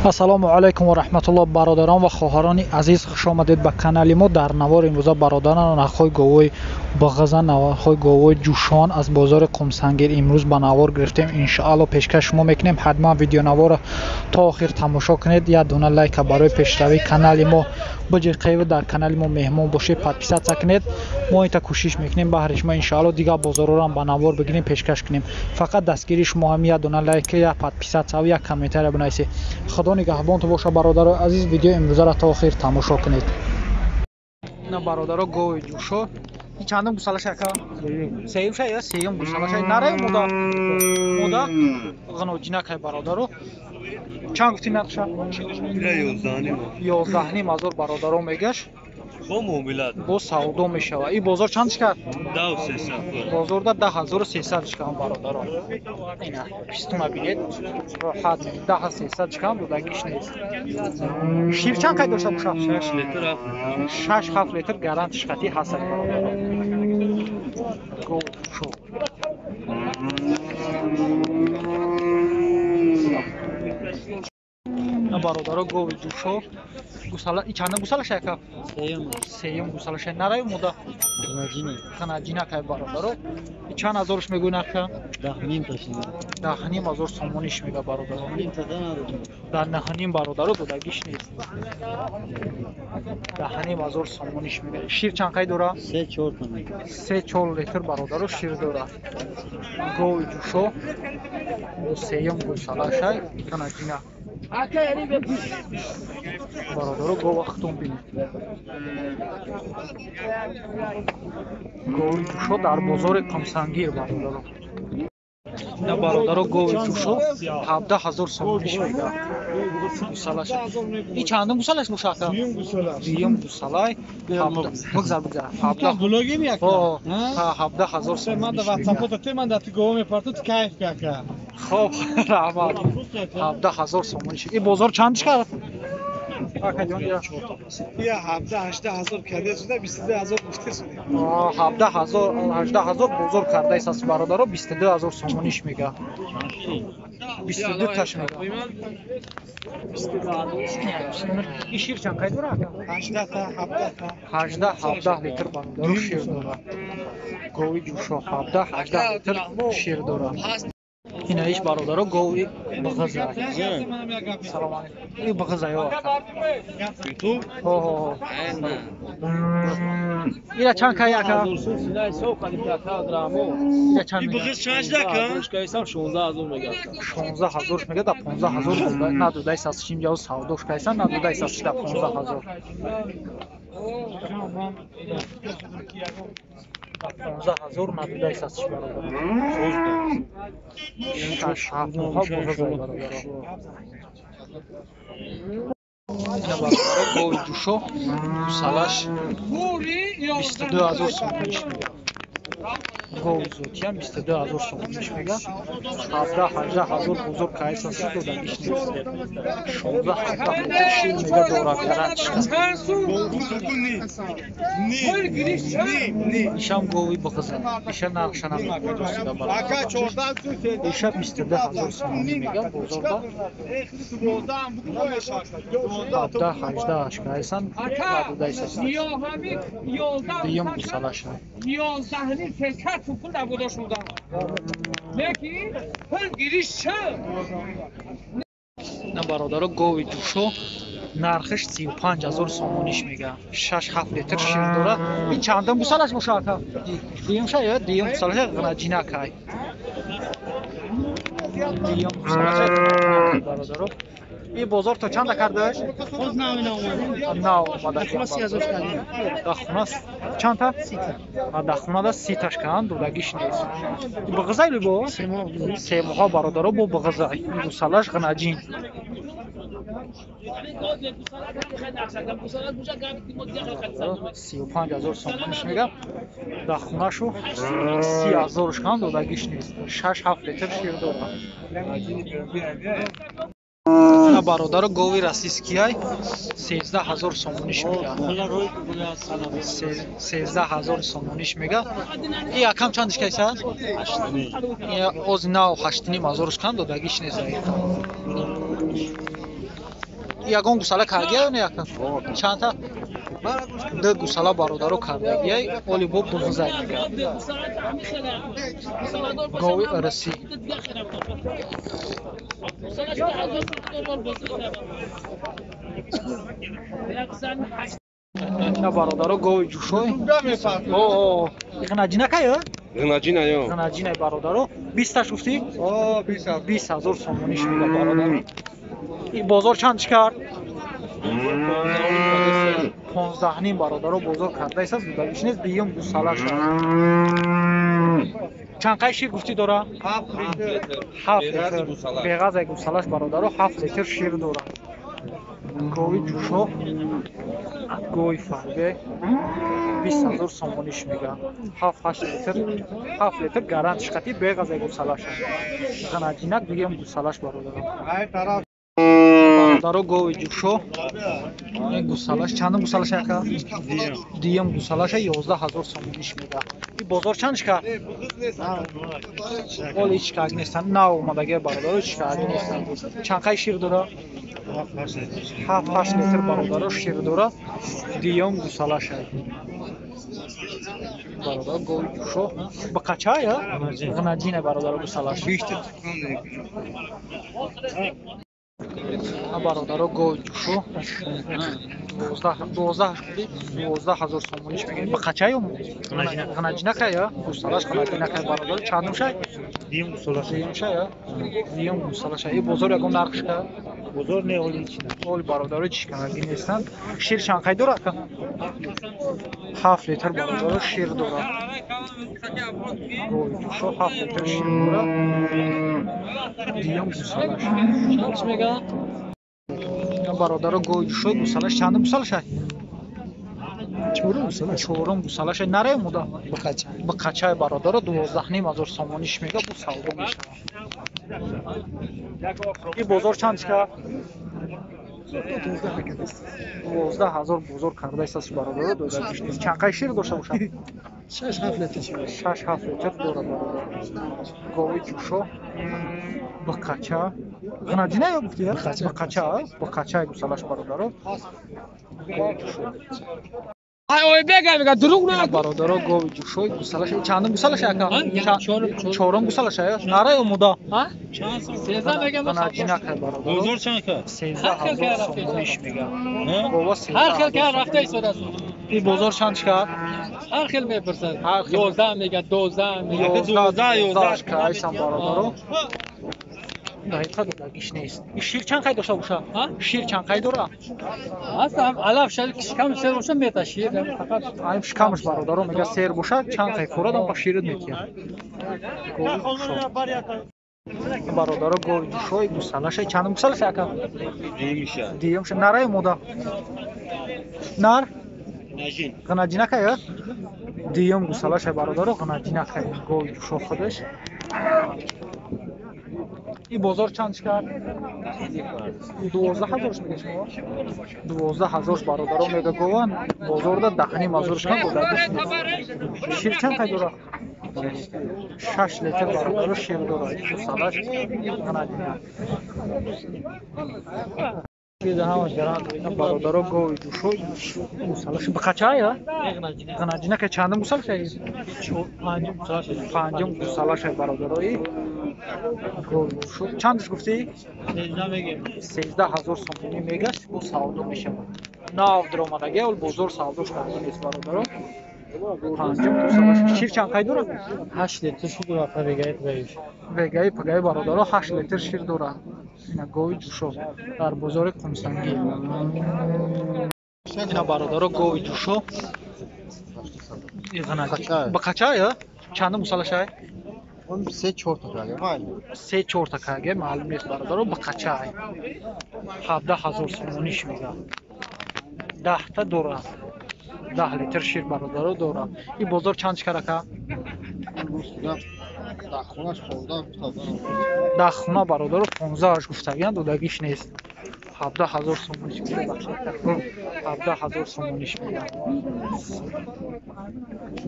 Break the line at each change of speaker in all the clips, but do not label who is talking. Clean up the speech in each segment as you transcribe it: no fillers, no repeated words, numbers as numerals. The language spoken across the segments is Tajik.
Ассалому алайкум ва раҳматуллоҳ, бародарон ва хоҳарони азиз, хуш омадед ба канали мо. Дар навори имрӯза бародарон нархҳои говои бағза, нархҳои говои ҷӯшон аз бозори Қумсангир имрӯз ба навор гирифтем. Иншоалло пешкаш шумо мекунем. Ҳатман видеонаворро то охир тамошо кунед. Як дона лайка барои пешравии канали мо биҷиқед, дар канали мо меҳмон бошед, подписаться кунед. Мо инта кӯшиш мекунем баҳри шумо иншоалло дигар бозорҳоро ба навор бигирем, пешкаш кунем. Фақат дастгирии шумо ҳам як дона лайк, як подписаться ва як комментария бинависед. Худо нигаҳбонтон боша, бародарои азиз. Видео имрӯзаро то охир тамошо кунед. На бародаро, гови ҷӯшо чандум гусалаша ака? Сеюм ша я сеюм гусалаша. Нараи мода мода ғаноҷинакай бародаро. Чанд гуфти нархша? 11,5 ҳазор бародаро мегаш.
Бо муомилат.
Бо савдо мешава. И бозор чанд шикар?
10300.
Бозорда 10300 шикам бародаро. Ина пистуна билет. Роҳат 10300 шикам додагиш нест. Шир чанд қай дошта боша?
6 литр 7 литр.
6-7 литр гарант шикати ҳаст бародаро. Гов шо. Бародаро, гови ҷӯшо гусала и чанда гусалаша яка? Сеюм гусалаша. Нараи мода ханаҷинакай бародаро. И чанд ҳазорш мегӯй нарха? 10,5 ҳазор сомониш мега бародаро. Дар 9,5 бародаро додагиш нест. 10,5 ҳазор сомониш мега. Шир чанд қай дора? 3-4 литр бародаро шир дора. Гови ҷӯшо сеюм гусалашай ханаҷина. Бародаро, гова хутун бинед. Гови ҷӯшо дар бозори Қумсангир бародаро. На бародаро, гови ҷӯшо 17 ҳазор сомониш мега. Гусалаш. И чандум гусалаш боша ака? Дуюм гусалай. Бигзар, бигзар. 17
блогим як.
17 ҳазор сомониш.
Ман да WhatsApp-та те ман да ти гова мепарту ти кайф кака.
Хоб, раҳмат. 17 ҳазор сомониш. И бозор чанд шикар? Акаҷон, я
Я 17-18 ҳазор карда шуда, 22 ҳазор гуфта шуда.
17 ҳазор, 18 ҳазор бозор кардаист аст бародаро, 22 ҳазор сомониш мега. 22 таш мега. И шир чанд қай дора ака?
18 та, 17 та.
18-17 литр бародаро шир дора. Гови ҷӯшо 17-18 литр шир дора. Инаиш бародаро гови бағза. Салом алейкум. И бағза ё ака. Хо хо. Ира чанд кай ака? Ира чанд?
И бағз чанд ака?
16 ҳазор мега, да 15 ҳазор надодай сасшим ҷав савдош кайсан, надодай сасш да 15 ҳазор. 15 ҳазор надодай сасш бародаро. 6-7 моҳа бағзай бародаро. Ина бародаро, гови ҷӯшо гусалаш 22 ҳазор сомониш мега. Гови зотиям 22 ҳазор сомониш мега. 17-18 ҳазор бозор кайсаси додагиш нест. 16-17 литр шир мега дора, гарант шикаст. Ишам гови бағза. Иша нархша намегӯяд бародаро. Иша 22 ҳазор сомонӣ мега бозорда. 17-18 шикайсан надодайсаси. Дуюм гусалаша. На бародаро, гови ҷӯшо нархиш 35 ҳазор сомониш мега. 6-7 литр шир дора. И чандум гусалаш боша ака? Дуюм ша ё дуюм гусалаша ғанаҷинакай. Дуюм гусалаша бародаро. И бозор то чанда кардаш?
Боз нав омада.
Нав омада.
Хона 30 ҳазор кардем.
Да хона чанд та?
30 та.
Да хона да 30 таш кан додагиш нест. Бағзай либо? Се моҳа бародаро бо бағзай. Гусалаш ғанаҷин. 35 ҳазор сомониш мега. Да хонашу 30 ҳазорш кан додагиш нест. 6-7 литр шир дора. На бародаро, гови российскияй 13 ҳазор сомониш мега. 13 ҳазор сомониш мега. И акам чанд шикайса? Оз нав 8,5 ҳазорш кан додагиш нест. Ягон гусала кардия ё не яка? Чандта? Ду гусала бародаро кардагия, оли бо буғзай мега. Гови ырысӣ. Бародаро гови ҷӯшой. О, ғинаҷинакай?
Ғинаҷина ё.
Ғинаҷинай бародаро. 20 таш гуфтӣ?
О, 20
20 ҳазор сомониш мега бародаро. Ин бозор чанд чӣ кард? 15 ним бародаро бозор кардаист, зудагиш нест, дуюм гусала шуд. Чанд қай шир гуфтӣ дора?
7 литр.
7 литр. Беғазай гусалаш бародаро 7 литр шир дора. Гови ҷӯшо, гови фарбе 20 ҳазор сомониш мега. 7-8 литр, 7 литр гарантиш қати беғазай гусалаш. Ғанаҷинак дуюм гусалаш бародаро. Бародаро гови ҷӯшо, ин гусалаш чандум гусалаш ака? Дуюм гусалаша 11 ҳазор сомониш мега. Ин бозор чанд шикар? Оли ҳеч карг нестанд, нав омадагия бародаро ҳеч карг нестанд. Чанд қай шир дора? 7-8 литр бародаро шир дора. Дуюм гусалаша. Бародаро гови ҷӯшо ба қача я? Ғинаҷина бародаро гусалаш. Бародаро гови ҷӯшо 12 ҳазор сомониш мегирем. Ба қача ё? Ғинаҷинакай я? Гусалаш ғинаҷинакай бародаро. Чандум шай?
Дуюм гусалаш.
Дуюм шай я? Дуюм гусалаш. Ин бозор ягон нарх шуда?
Бозор не, оли ҳеч не.
Оли бародаро ҳеч канаги нестанд. Шир чанд қай дорад? 7 литр бародаро шир дорад. Гови ҷӯшо 7 литр шир дорад. Дуюм гусалаш.
Чанд мега?
Бародаро гови ҷӯшо гусалаш чандум гусалаш?
Чорум гусалаш.
Чорум гусалаш наре муда?
Бақача.
Бақачаи бародаро 12,5 ҳазор сомониш мега, бу савдо мешавад. Ин бозор чанд чика? 12 ҳазор бозор кардаист бародаро, додагиш нест. Чанд қай шир дошта бошад?
6-7 литр шир.
6-7 литр дорад бародаро. Гови ҷӯшо бақача. Ғинаҷина ё гуфтӣ? Бақача, бақачаи гусалаш бародаро. Гови ҷӯшо. Бародаро гови ҷӯшои гусалаш чандум гусалаш ака? Чорум гусалаш ая? Нара ё муда? Ғинаҷинакай бародаро.
Бозор чанд кард?
13 ҳазор сомониш мега. Гова
Ҳар хел ки рафта истодааст.
Ин бозор чанд чикар?
Ҳар хел мепурсад. 11 мега, 12 мега.
11, 11 кайсан бародаро. Дақиқа додагиш нест. Ин шир чанд қай дошта боша? Шир чанд қай дора?
Аст алаф шар шикам сер боша мета шир фақат.
Ай шикамаш бародаро мега сер боша чанд қай хӯрад он ширит метиҳад. Бародаро гови ҷӯшои гусалаша чандум гусалаша ака?
Дуюмша.
Дуюмша нарай мода? Нар?
Ғинаҷин.
Ғинаҷинакай? Дуюм гусалаша бародаро ғинаҷинакай гови ҷӯшо худаш. Ин бозор чанд шикар? 12 ҳазорш мега шумо? 12 ҳазорш бародаро мега гован бозорда 10,5 ҳазорш кам додагиш нест. Шир чанд қай дора? 6 литр бародаро шир дора. Гусалаш ғинаҷина. Бародаро гови ҷӯшо гусалаш бақача я? Ғинаҷина ка чандум гусалаш? Панҷум гусалаш бародарои. Чандаш гуфтӣ? 13 ҳазор сомонӣ мегашт, бо савдо мешавад. Нав даромадаги, ол бозор савдош карда нест бародаро. Панҷум гусалаш. Шир чанд қай дорад?
8 литр шир дорад вегаи пагаиш.
Вегаи пагаи бародаро 8 литр шир дорад. Ина гови ҷӯшо дар бозори Қумсангӣ. Ина бародаро гови ҷӯшо. Бақача я? Чандум гусалашай?
3-4 та каге маълум.
3-4 та каге маълум нест бародаро, бақача. 17 ҳазор сомониш мега. 10 та дора. 10 литр шир бародаро дора. Ин бозор чанд чикар ака? Даҳ хона бародаро 15 гуфтагиан додагиш нест. 17 ҳазор сомониш мега. 17 ҳазор сомониш мега.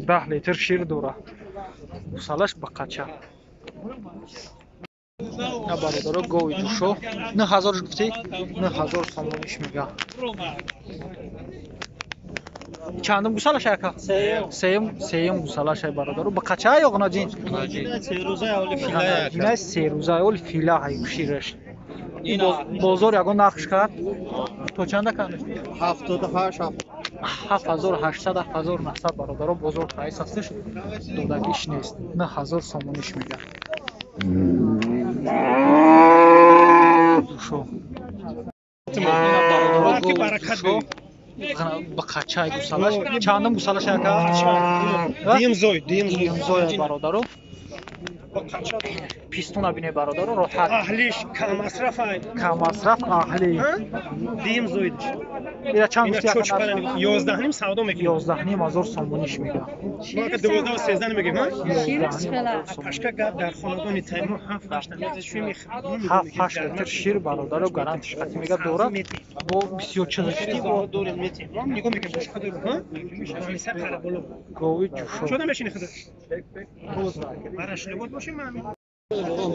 10 литр шир дора. Гусалаш бақача. На бародаро гови ҷӯшо 9000 гуфтӣ, 9000 сомониш мега. Чандум гусалаш ака? Сеюм гусалаш ай бародаро. Ба қача ё ғнаҷин? Ғнаҷин се рӯза оли фила ҳай шираш. Ин бозор ягон нархш кард? То чанда кард?
78
7800 7900 бародаро бозор прайс ҳасташ, додагиш нест. 9000 сомониш мега. Ҷӯшо. Бародаро гови ҷӯшо ба қачай гусалаш. Чандум гусалаш ака?
Дуюм зой, дуюм
зой. Дуюм зой бародаро. Пистуна бине бародаро, роҳат.
Аҳлиш каммасраф ай.
Каммасраф аҳли.
Дуюм зойдиш.
Ира чанд гуфти ака?
11.5 савдо мекунем.
11.5 ҳазор сомониш мега.
Мо ака 12 13 мегем, ҳа? Пашка гап дар хонадони таймо 7-8 литр шир мехӯрем.
7-8 литр шир бародаро гарантиш қатӣ мега дорад. Бо бисёр чизашти бо
дорем метем. Мо нигоҳ мекунем пашка дорем, ҳа? Миса қара боло.
Гови ҷӯшо.
Чода мешини худо? Бараш либод бошем ман.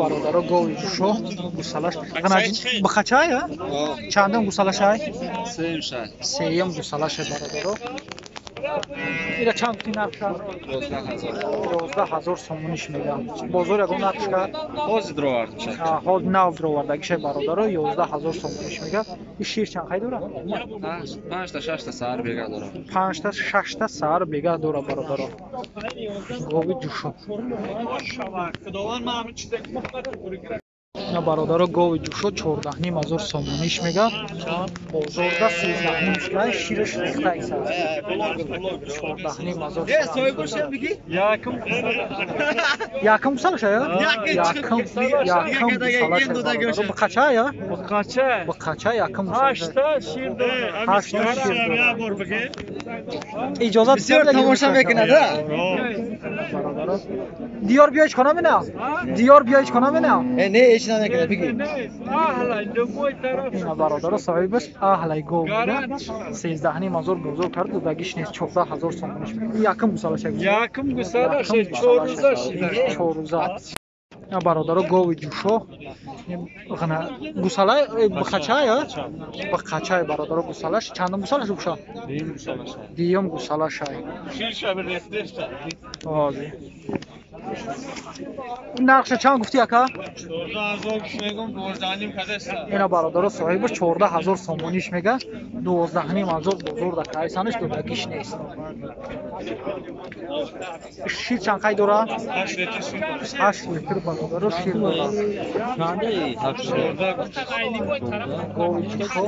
Бародаро гови ҷӯшо гусалаш бахачай, а? Чандум гусалаш ай? Сеюм гусалаш бародаро. Ира чанд гуфти нархша? 11000 сомониш мегам. Бозор ягон нархш кард?
Ҳозир дровардша.
Ҳозир нав дровардагиша бародаро 11000 сомониш мега. Ин шир чанд қай дора?
5 та 6 та саҳар бега дора.
5 та 6 та саҳар бега дора бародаро. Гови ҷӯшо. На бародаро гови ҷӯшо 14.5 ҳазор сомониш мега. Бозорда 13.5 шуда, шираш рехта иса. 14.5 ҳазор. Якум гусалаш ая? Якум гусалаш. Ба қача ая? Ба қача якум гусалаш.
8 та шир дора.
8 та шир дора. Иҷозат
бисёр тамоша мекунад, а?
Бародаро. Диёр биёиш кона мена? Диёр биёиш кона мена?
Не, ҳеч намекунад, биги.
Аҳлай, любой тараф.
Ина бародаро соҳибаш аҳлай гов мега. 13.5 ҳазор бозор кард, додагиш нест, 14 ҳазор сомониш мега. Якум гусалаш як.
Якум гусалаш 4 рӯза шида.
4 рӯза. На бародаро гови ҷӯшо ғана гусала бахачай, а? Бахачай бародаро гусалаш. Чандум гусалаш буша? Дуюм гусалаш ай. Ҳозир. Нархша чанд гуфти ака? Ина бародаро соҳибаш 14000 сомониш мега. 12.5 ҳазор бозор да кайсанаш додагиш нест. Шир чанд қай дора? 8 литр бародаро шир дора. Гови ҷӯшо.